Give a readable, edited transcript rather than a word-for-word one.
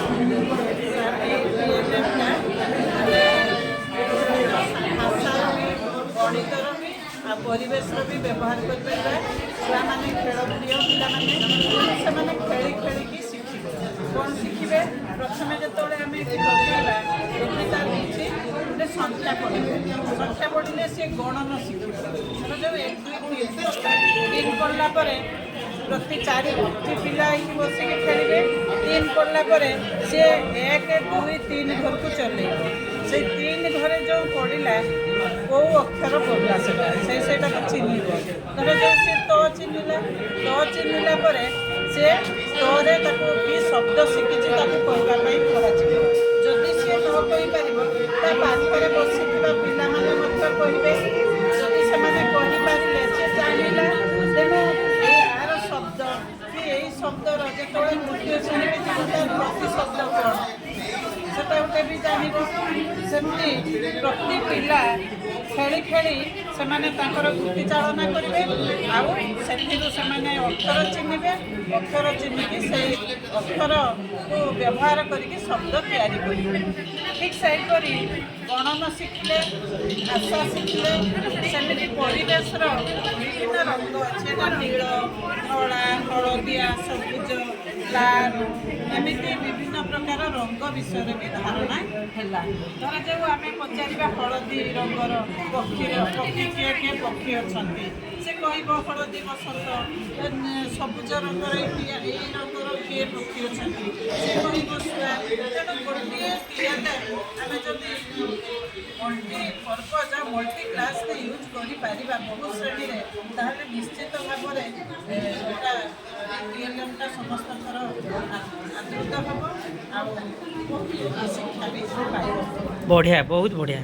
Sir, ଏଇ ଟିଏଲ୍ଏମ୍ଟା ଆମେ ଭାଷାର ବି, ଗଣିତର ବି ଆଉ ପରିବେଶର ବି ବ୍ୟବହାର କରିପାରିବା। ଛୁଆମାନେ ଖେଳ ପ୍ରିୟ ପିଲାମାନେ, ତେଣୁ ସେମାନେ ଖେଳି ଖେଳିକି ଶିଖିବେ। କ'ଣ ଶିଖିବେ? ପ୍ରଥମେ ଯେତେବେଳେ ଆମେ ଏଠି ଲଗେଇବା, ଏଠି ତାର କିଛି ଗୋଟେ ସଂଖ୍ୟା ପଢ଼ିବେ। ସଂଖ୍ୟା ପଢ଼ିଲେ ସିଏ ଗଣନ ଶିଖିବ। ଧର ଯେଉଁ 1, 2, 3, 3 ପଢ଼ିଲା ପରେ ପ୍ରତି ଚାରିଟି ପିଲା ହେଇକି ବସିକି ଖେଳିବେ। 3 ପଡ଼ିଲା ପରେ ସିଏ 1, 2, 3 ଘରକୁ ଚଲେଇବ। ସେଇ 3 ଘରେ ଯେଉଁ ପଡ଼ିଲା, କେଉଁ ଅକ୍ଷର ପଡ଼ିଲା, ସେଟା ସେଇଟାକୁ ଚିହ୍ନିବ। ଧର ଯେଉଁ ସିଏ ତ ଚିହ୍ନିଲା, ତ ଚିହ୍ନିଲା ପରେ ସିଏ ତରେ ତାକୁ କି ଶବ୍ଦ ଶିଖିଛି, ତାକୁ କହିବା ପାଇଁ କୁହାଯିବ। ଯଦି ସିଏ ନ କହିପାରିବ, ତା ପାଖରେ ବସିଥିବା ପିଲାମାନେ ମଧ୍ୟ କହିବେ। ଯଦି ସେମାନେ କହିପାରିଲେ, ସେ ଜାଣିଲା। ତେଣୁ ଏଇ ଆର ଶବ୍ଦ କି ଏଇ ଶବ୍ଦର ଯେତେବେଳେ ତୃତୀୟ ଶ୍ରେଣୀକି ଯିବ, ତାର ପ୍ରତି ଶବ୍ଦ କ'ଣ, ସେଟା ଗୋଟେ ବି ଜାଣିବ। ସେମିତି ପ୍ରତି ପିଲା ଖେଳି ଖେଳି ସେମାନେ ତାଙ୍କର ବୃତ୍ତି ଚାଳନା କରିବେ ଆଉ ସେଥିରୁ ସେମାନେ ଅକ୍ଷର ଚିହ୍ନିବେ। ଅକ୍ଷର ଚିହ୍ନିକି ସେଇ ଅକ୍ଷରକୁ ବ୍ୟବହାର କରିକି ଶବ୍ଦ ତିଆରି କରିବେ। ଠିକ୍ ସେହିପରି ଗଣନ ଶିଖିଲେ, ଭାଷା ଶିଖିଲେ, ସେମିତି ପରିବେଶର ବିଭିନ୍ନ ରଙ୍ଗ ଅଛି। ଏଟା ନୀଳ, ଧଳା, ହଳଦିଆ, ସବୁଜ, ଲାଲ, ଏମିତି ବିଭିନ୍ନ ପ୍ରକାର ରଙ୍ଗ ବିଷୟରେ ବି ଧାରଣା ହେଲା। ଧରାଯାଉ ଆମେ ପଚାରିବା, ହଳଦୀ ରଙ୍ଗର ପକ୍ଷୀର ପକ୍ଷୀ କିଏ କିଏ ପକ୍ଷୀ ଅଛନ୍ତି? ସେ କହିବ ହଳଦୀ ବସନ୍ତ। ସବୁଜ ରଙ୍ଗର ଏଇ ରଙ୍ଗର କିଏ ପକ୍ଷୀ ଅଛନ୍ତି? ସେ କହିବ ଶୁଆ। ତେଣୁ ଗୋଟିଏ ଟିଏଲ୍ଏମ୍ ଆମେ ଯଦି ମଲ୍ଟି ପର୍ପଜ୍ ଆଉ ମଲ୍ଟି କ୍ଲାସ୍ରେ ୟୁଜ୍ କରିପାରିବା ବହୁ ଶ୍ରେଣୀରେ, ତାହେଲେ ନିଶ୍ଚିତ ଭାବରେ ଏଇଟା ଟିଏଲ୍ଏମ୍ଟା ସମସ୍ତଙ୍କର ଆଦୃତ ହେବ ଆଉ ଶିକ୍ଷା ବି ପାଇବ। ବଢ଼ିଆ, ବହୁତ ବଢ଼ିଆ।